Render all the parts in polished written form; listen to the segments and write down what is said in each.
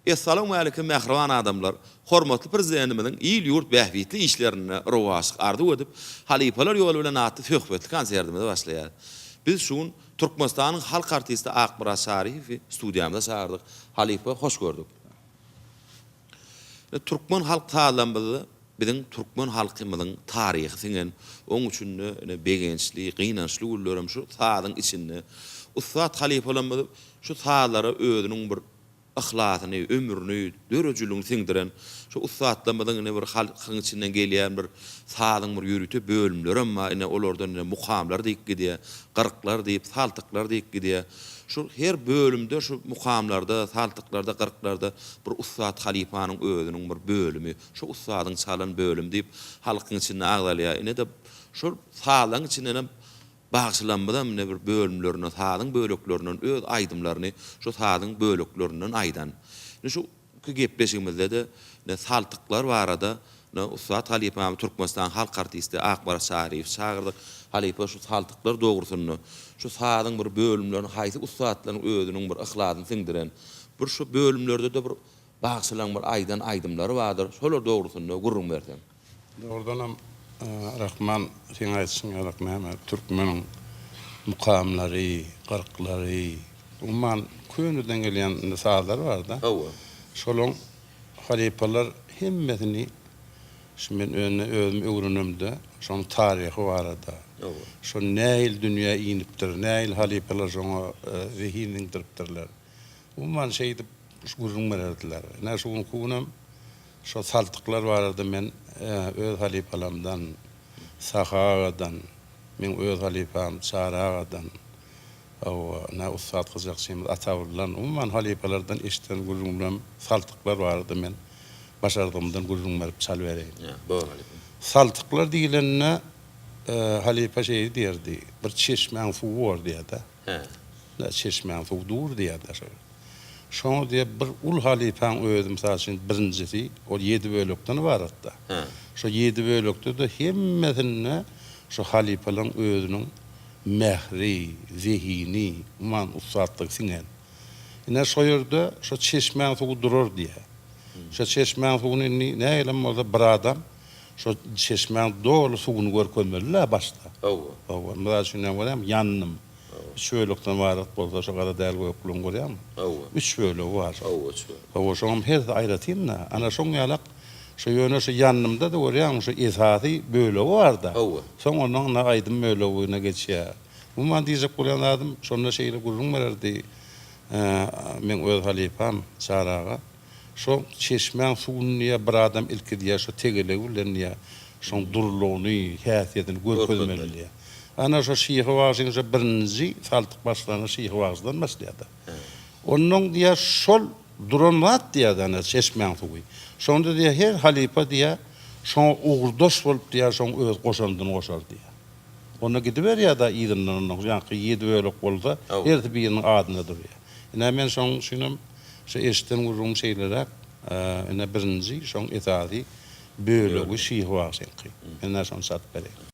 Essalawmalikim mähriban adamlar! Hormatly Prezidentimiziň il-ýurt bähbitli işlerinde rowaçlyk arzuw edip, Halypalar ýoly bilen atly söhbetli konsertimizi başlaýarys. Biz şu gün Türkmenistanyň halk artisti Akmyrat Şaryýewi studiýamyza çagyrdyk. Halypa, hoş gördük. Türkmen halk sazlarymyzda biziň türkmen halkymyzyň taryhy siňen, oň içinde ine begençli, gynançly günlerem şu sazyň içinde. Ussat halypalarymyz şu sazlara özüniň bir yhlasyny, ömrüni, döredijiligini siňdiren şu ussatlarymyzyň ine bir halkyň içinden gelýän bir sazyň bir ýörite bölümlerem bar, ine olardan ine mukamlar diýip gidýär, gyrklar diýip, saltyklar diýip gidýär. Şu her bölümde şu mukamlarda, saltyklarda, gyrklarda bir ussat halypanyň özüniň bir bölümi, şu ussadyň çalan bölümi diýip halkyň içinde agzalýar. Ine-de şol sazlaryň içindenem Bagşylarymyzam ine bir bölümlerinden, sazyň böleklerinden öz aýdymlaryny şu sazyň böleklerinden aýdan. Ine şu ki gepleşigimizde-de ine saltyklar barada ine ussat halypamyz Türkmenistanyň halk artisti Akmyrat Çaryýewi çagyrdyk. Halypa şu saltyklar dogrusynda, şu sazyň bir bölümlerini haýsy ussatlaryň özüniň bir yhlasyny siňdiren, bir şu bölümlerde-de bir bagşylaryň bir aýdan aýdymlary bardyr, şolar dogrusynda gürrüň berseň. Dogrudanam Rahman seň aýdyşyň ýalak näme türkmeniň mukamlary, gyrklary, umuman köneden gelýän indi sazlar barda. Hawa. Şolaň halypalar hemmesini şu men önde özüm öwrenemde şoň taryhy barada. Hawa. Şo nähili dünýä inipdir, nähili halypalar şoňa zehin siňdiripdirler. Umuman şeýdip gürrüň bererdiler. Ine şu günki günem Şo saltyklar barada men öz halypalamdan, Sahy agadan, meň öz halypam Çary agadan, hawa, ine ussat gyjakçymyz Atabyldan, umuman halypalardan eşiden gürrüňlem saltyklar barada men başardygymdan gürrüň berip çalybereýin. Bor halypa. Saltyklar diýlende halypa şeýle diýerdi, bir çeşmäň suwy bor diýerdi. Hä. Çeşmäň suwy dur diýerdi şol. Şoňa diýýär, bir uly halypaň özi, mysal üçin, birinjisi, ol ýedi bölekden ybarat-da. Şo ýedi bölekde-de hemmesinde şo halypalaryň özüniň mähri, zehini, umuman, ussatlygy siňen. Ine, şo ýerde şo çeşmäň suwy durar diýýär. Şo çeşmäň suwuny indi nähilem bolsa bir adam şo çeşmäň doly suwuny görkezmeli-dä başda. Hawa. Hawa. Mysal üçin, näme görýäň, ýandym. Üç bölekden ybarat bolsa şo gara däl göklügiň görýäňmi? Hawa. Üç bölegi bar. Hawa, üç bölek. Hawa, şoňam hersi aýratyn-da. Ana şoň ýalak şo ýöne şo ýanymda-da görýäňmi şo esasy bölegi bar-da. Hawa. Soň ondan ynha aýdym bölegine geçýär. Umuman diýjek bolýan zadym, şonda şeýle gürrüň bererdi meň öz halypam Çary aga. Şo çeşmäň suwuny diýýär, bir adam ilki diýýär, şo tegelegi bilen diýýär, şoň durulygyny, häsiýetini görkezmeli diýýär. Ana şo Şyhy bagşyň şo birinji saltyk başlany Şyhy bagşydan başlaýar-da. Onnoň diýýär, şol duran zat diýýär-de ana çeşmäň suwy. Şonda diýýär, her halypa diýýär, şoňa ugurdaş bolup diýýär, şoň öz goşandyny goşar diýýär. Onda gidiberýär-de yzyndan onnoň ýaňky ýedi bölek bolsa, hersi biriniň adyna durýar. Ine men şoň üçinem Şu eşiden gürrüňim şeýleräk, ine birinji şoň esasy bölegi Şyhy bagşyňky. Men-ä şony çatyp bereýin.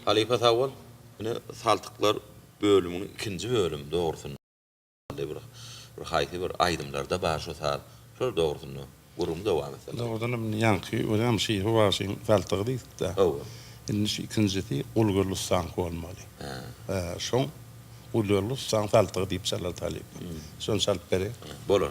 Halypa sag bol. Ine saltyklar bölüminiň ikinji bölümi dogrusynda bir bir haýsy bir aýdymlarda bar şu saz. Şol dogrusynda gürrüňi dowam etseň. Dogrudanam indi ýaňky özem Şyhy bagşyň saltygy diýdik-dä. Hawa. Indi şu ikinjisi Gulgeldi ussaňky bolmaly. Hä. Hä, şoň Gulgeldi ussaň saltygy diýip çalar talypa. Şony çalyp bereýin. Bolar.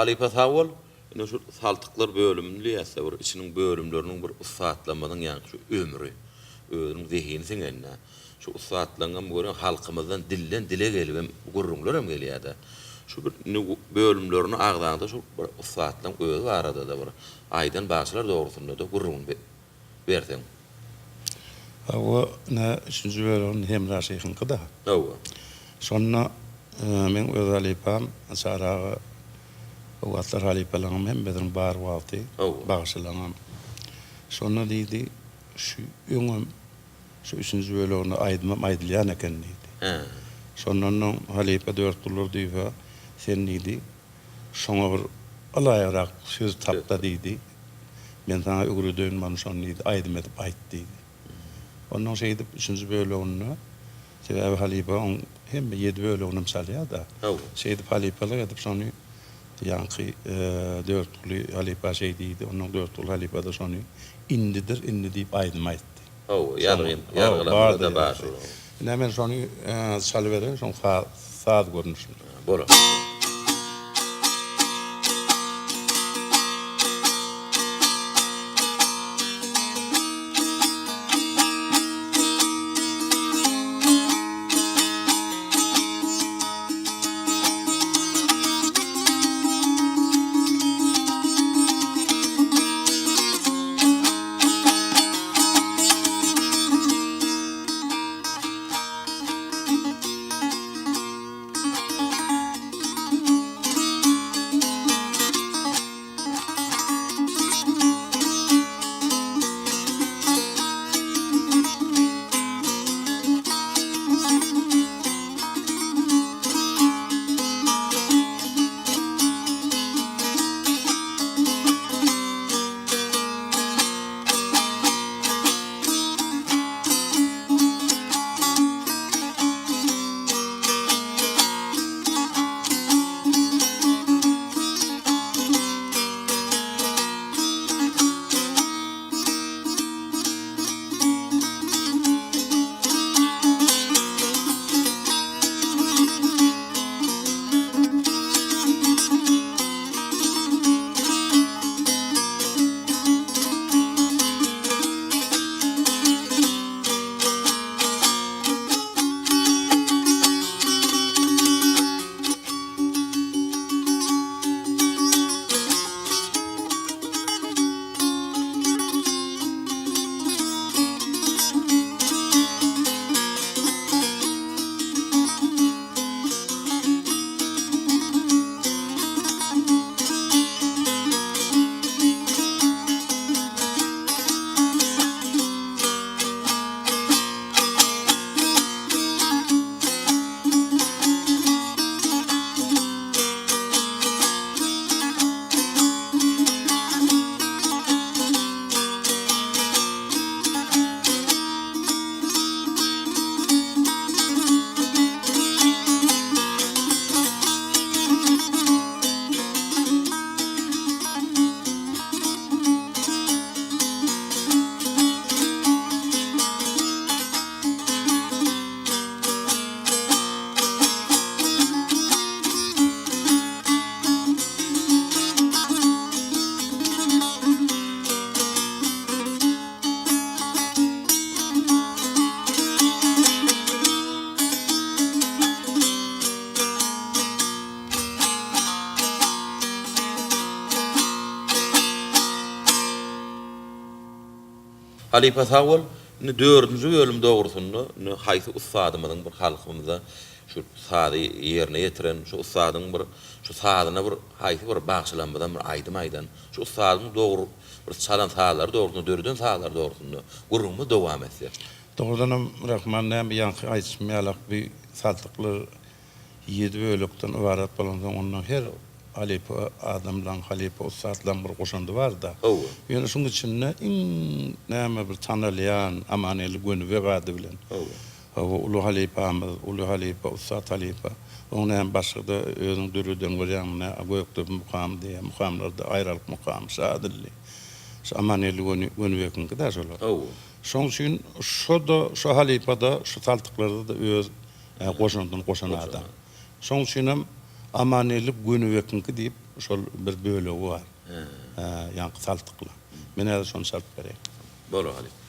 Halypa sag bol. Ine şu saltyklar bölümini diýäsde bir içiniň bölümleriniň bir ussatlamyzyň ýaňky şu ömri, özüniň zehini siňende. Şu ussatlaryňam görüň halkymyzdan dilden dile gelibem gürrüňlerem gelýärde. Şu bir indi bölümlerini agzaňda şu bir ussatlaryň özi barada-da bir aýdan bagşylar dogrusynda-da gürrüňini berseň. Hawa, ine üçünji bölegini Hemra şyhyňky-da. Hawa. Şonda meň öz halypam Çary aga, o wagtlar halypalaryňam hemmesiniň bar wagty, bagşylaryňam. Şonda diýdi, şu öňem şu üçünji böleginde aýdymam aýdylýan eken diýdi. Şondan soň halypa Dörtgullar diýse, sen diýdi, şoňa bir ylaýygrak söz tap-da diýdi. Men saňa öwredeýin muny şony diýdi, aýdym edip aýt diýdi. Onnoň şeýdip üçünji böleginde, sebäbi halypa oň hemme ýedi böleginem çalýar-da. Şeýdip halypalyk edip şony ýaňky Dörtguly halypa şeý diýdi, onnoň Dörtguly halypa-da şony indidir indi diýip aýdym aýtdy. Hawa, ýazgyn, ýazgylarymyzda-da bar şol. Ine men şony çalybereýin, şoň saz görnüşinde. Bolar. Halypa sag bol. Indi dördünji bölüm dogrusynda indi haýsy ussadymyzyň bir halkymyza şu sazy ýerine ýetiren şu ussadyň bir şu sazyna bir haýsy bir bagşylarymyzdan bir aýdym aýdan şu ussadyň dogry bir çalan sazlary dogrusynda döreden sazlary dogrusynda gürrüňimizi dowam etsek. Dogrudanam Rahman näme ýaňky aýdyşym ýalak bi saltyklar ýedi bölekden ybarat bolansoň onda her halypa adamlaň halypa ussatlaň bir goşandy barda. Hawa. Ýöne şuň içinde iň näme bir tanalýan Amangeldi Gönübek ady bilen. Hawa. Hawa uly halypamyz uly halypa ussat halypa. Oň näme başgada özüň döreden görýäňmi nä Gökdepe mukamy diýýär mukamlarda Aýralyk mukamy Şadilli. Şu Amangeldi Göni Gönübekiňki-dä şolar. Hawa. Şoň üçin şo-da şo halypa-da şu saltyklarda-da öz goşandyny goşan adam. Şoň üçinem Amangeldi Gönübekiňki diýip şol bir bölegi bar. Ýaňky saltykly. Men häzir şony çalyp bereýin. Bolar halypa.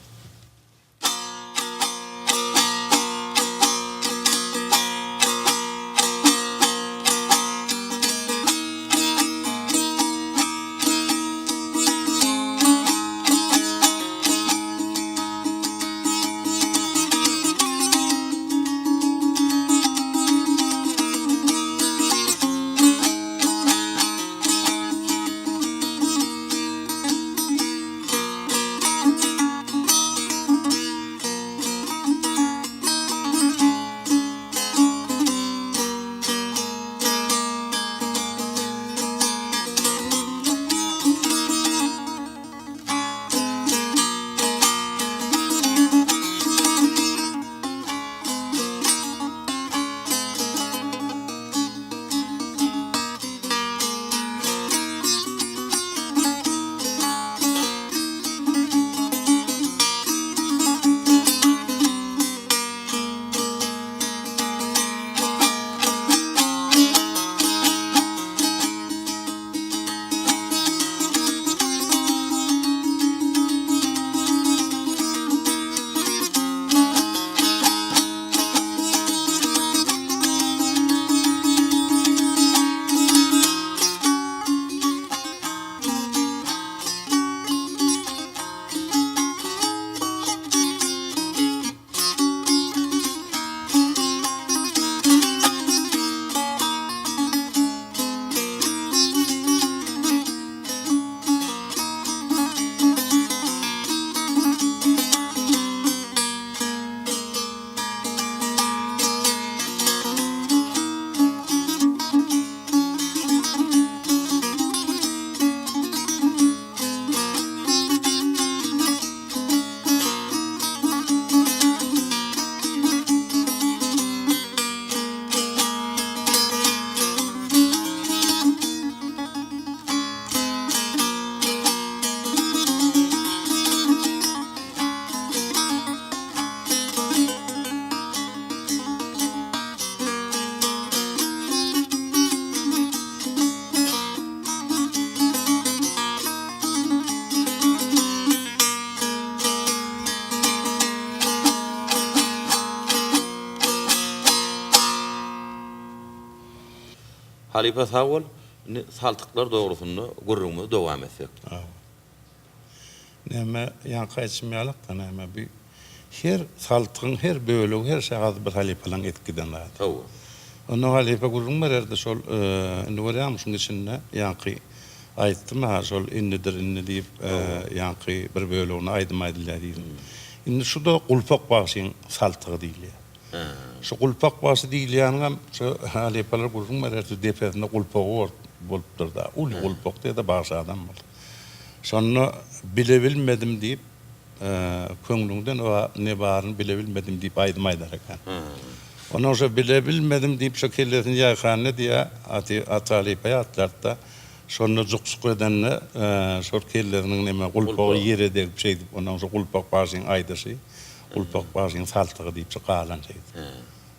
Halypa sag bol. Indi saltyklar dogrusynda gürrüňimizi dowam etsek. Hawa. Näme, ýaňky aýdyşym ýalak-da näme, bi her saltygyň her bölegi, her şahasy bir halypalaň edip giden zady. Hawa. Onda halypa gürrüň bererdi şol, indi görýäňmi şuň içinde ýaňky aýtdym-a şol indidir indi diýip, ýaňky bir bölegine aýdym aýdylýar diýdim. Indi şu-da Gulpak bagşyň saltygy diýilýär. Şu gulpak bagşy diýilýäniňem şu halypalar gürrüň bererdi, depesinde gulpagy bolupdyr-da, uly gulpak diýdi, bagşy adam boldy. Şonda bilebilmedim diýip, köňlüňde ne baryny bilebilmedim diýip aýdym aýdar eken. Onnoň şo bilebilmedim diýip şo kellesini ýaýkanda diýýär, Ata halypa ýatlardy-da, şonda juk-juk edende şol kellesiniň neme gulpagy ýere degip şeýdip, onnoň şo gulpak bagşyň aýdyşy. Gulpak bagşyň saltygy diýip şu galan şeýdip.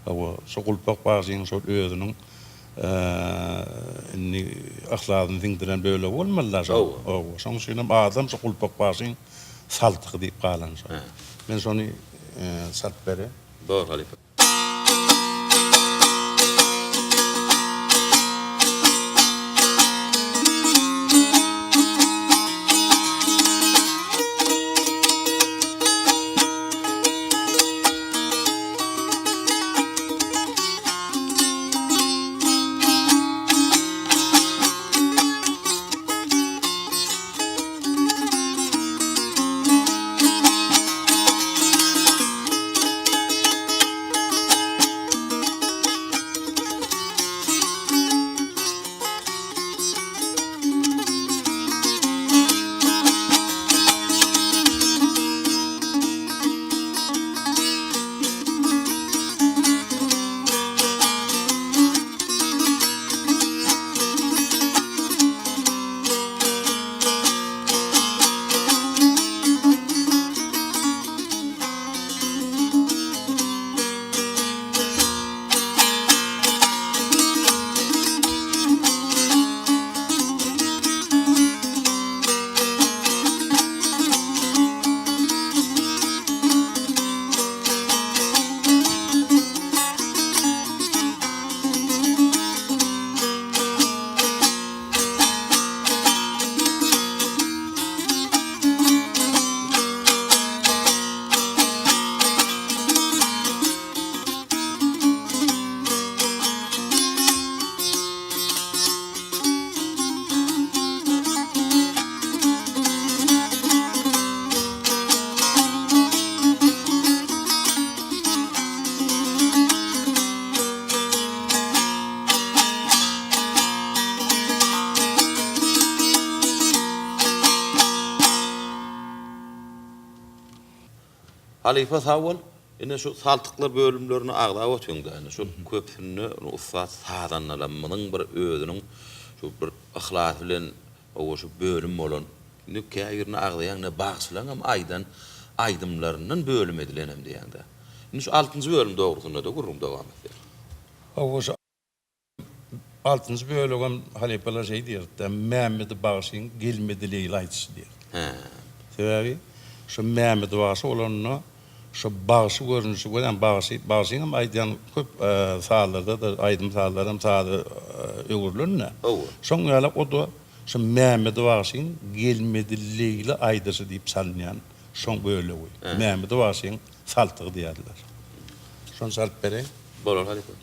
Hawa, şu Gulpak bagşyň şol özüniň indi yhlasyny siňdiren bölegi bolmaly-da şol. Hawa, şonuň üçin hem adam şu Gulpak bagşyň saltygy diýip galan şol. Men şony çalyp bereýin. Bor halypa. Halypa sag bol. Ine şu saltyklar bölümlerini agzap otyňda ine şu köpüsinde ussat sazandalarymyzyň bir özüniň şu bir yhlasy bilen owa şu bölüm bolan. Indi käbirini agzaýaň ine bagşylaňam aýdan aýdymlaryndan bölüm edilenem diýýäňdä. Indi şu altynjy bölüm dogrusynda-da gürrüň dowam etseň. Hawa şu Altynjy bölegem halypalar şeý diýerdi-de, Mämmedi bagşyň Gelmedi Leýli aýdyşy diýerdi. Hä. Sebäbi şo Mämmedi bagşy bolanda şo bagşy görnüşi görýän bagşy, bagşyňam aýdýan köp sazlarda-da aýdym-sazlaram saza öwrülen-de. Hawa. Şoň ýaly o-da şo Mämmedi bagşyň Gelmedi Leýli aýdyşy diýip çalynýan şoň bölegi. Mämmedi bagşyň saltygy diýerdiler. Şony çalyp bereýin. Bolar halypa.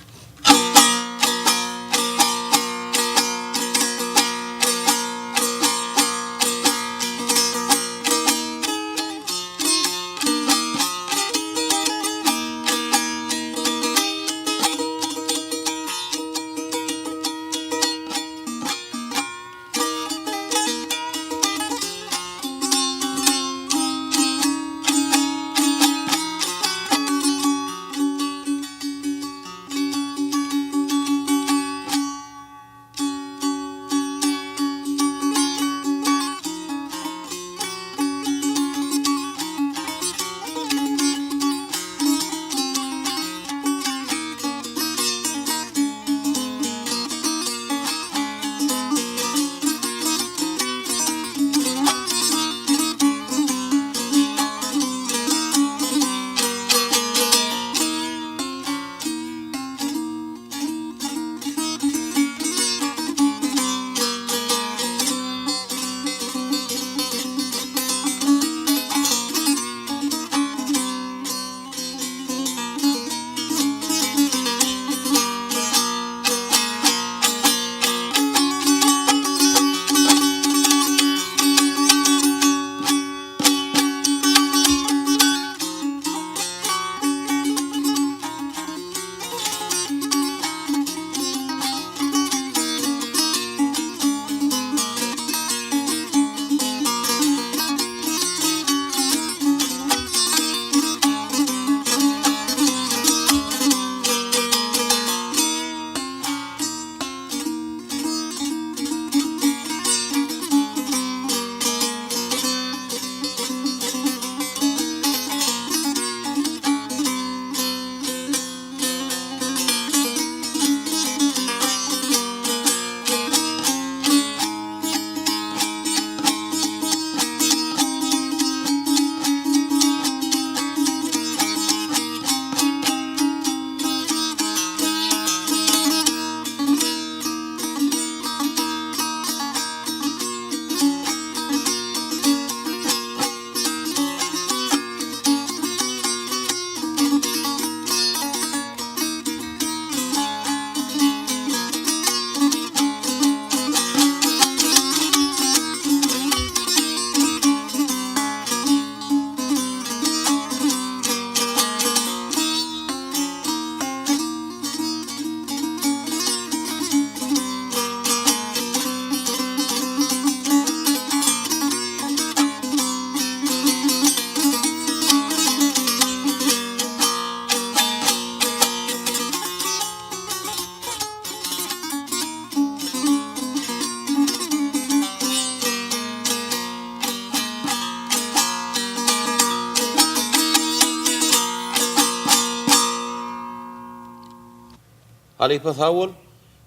Halypa sag bol.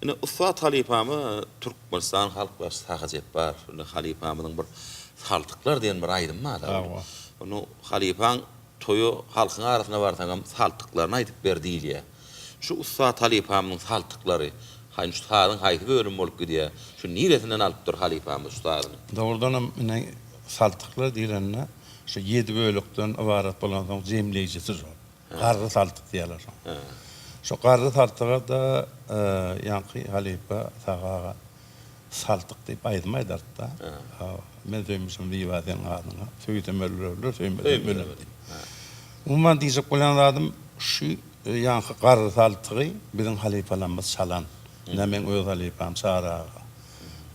Ine ussat halypamyz Türkmenistan halk bagşysy Sahy Jepbarow. Ine halypamyzyň bir Saltyklar diýen bir aýdymy bar. Ony halypaň toýa halkyň arasyna barsaňam saltyklaryny aýdyp ber diýilýär. Şu ussat halypamyzyň saltyklary haý şu sazyň haýsy bölümi bolup gidýär? Şu niresinden alypdyr halypamyz şu sazyny? Dogrudanam ine saltyklar diýlende şu ýedi bölekden ybarat bolansoň jemleýjisi şol. Garry saltyk diýýärler şoňa. Şo garry saltyga-da ýaňky halypa Sahy aga Saltyk diýip aýdym aýdardy-da. Men söýmüşim Zyba seň adyňa, söýsem öldürerler, söýmesem öler diýip. Umuman diýjek bolýan zadym şu ýaňky garry saltygy biziň halypalarymyz çalan. Ine meň öz halypam Çary aga.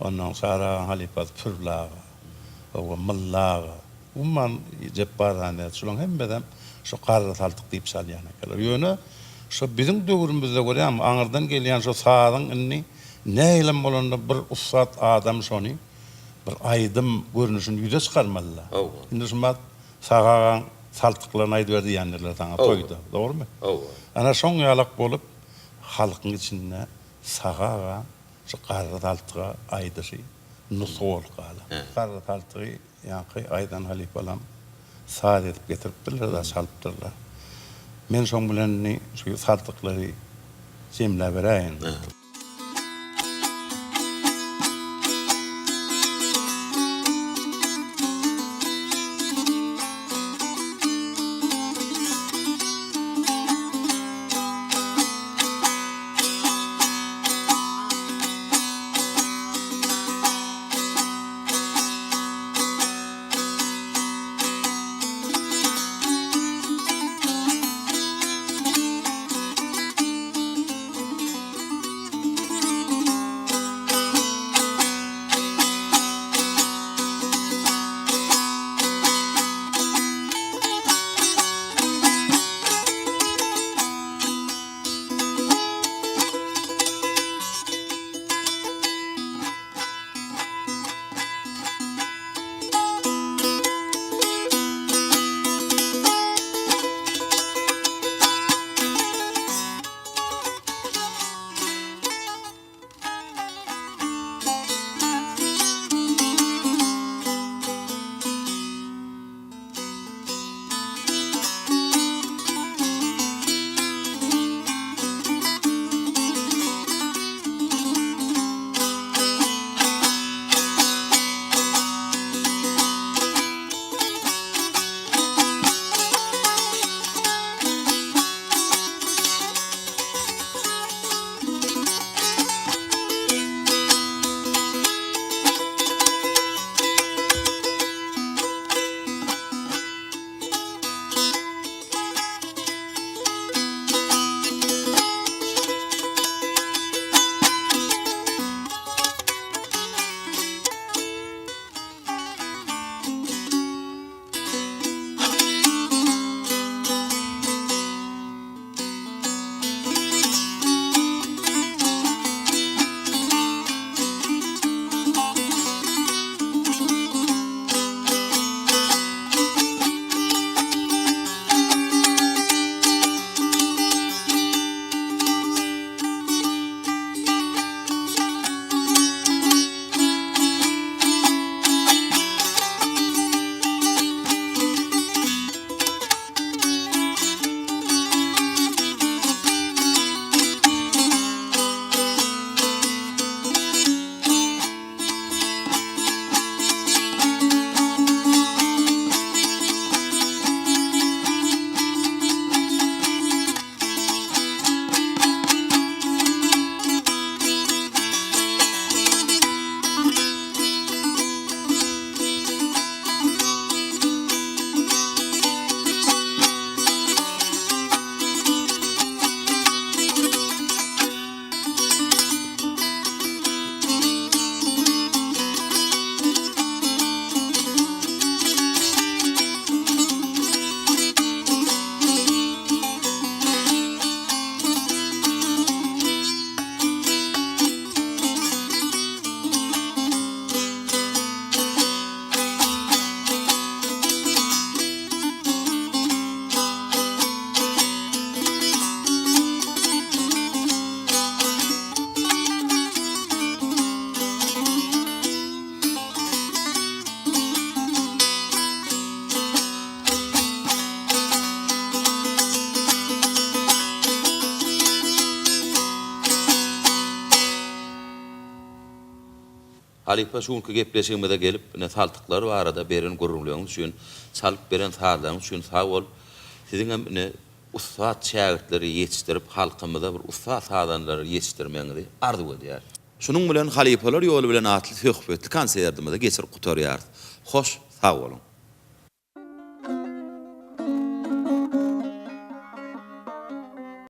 Onnoň Çary agaň halypasy Pürli aga. Oba Mylla aga. Umuman Jepbar Hanyýaz şularyň hemmesem. Şo garry saltyk diýip çalýan ekenler. Ýöne şo biziň döwrümizde görýäňmi, aňyrdan gelýän şo sazyň indi nähilem bolanda bir ussat adam şony bir aýdym görnüşini ýüze çykarmaly-da. Hawa. Indi şumat Sahy agaň saltyklaryny aýdyber diýýändirler saňa toýda. Dogrumy? Hawa. Ana şoň ýalak bolup halkyň içinde Sahy aga şu garry saltyga aýdyşy nusga bolup galar. Garry saltygy Ýaňky aýdan halypalam saz edip getiripdirler-de, çalypdyrlar. Men şoň bilen indi şu saltyklary jemläberäýin. Halypa şu günki gepleşigimize gelip ine saltyklar barada beren gürrüňleriňiz üçin, çalyp beren sazlaryňyz üçin sag bol. Siziňem ine ussat şägirtleri ýetişdirip halkymyza bir ussat sazandalary ýetişdirmegiňizi arzuw edýäris. Şunuň bilen Halypalar ýoly bilen atly söhbetli konsertimizi geçirip gutarýarys. Hoş sag boluň.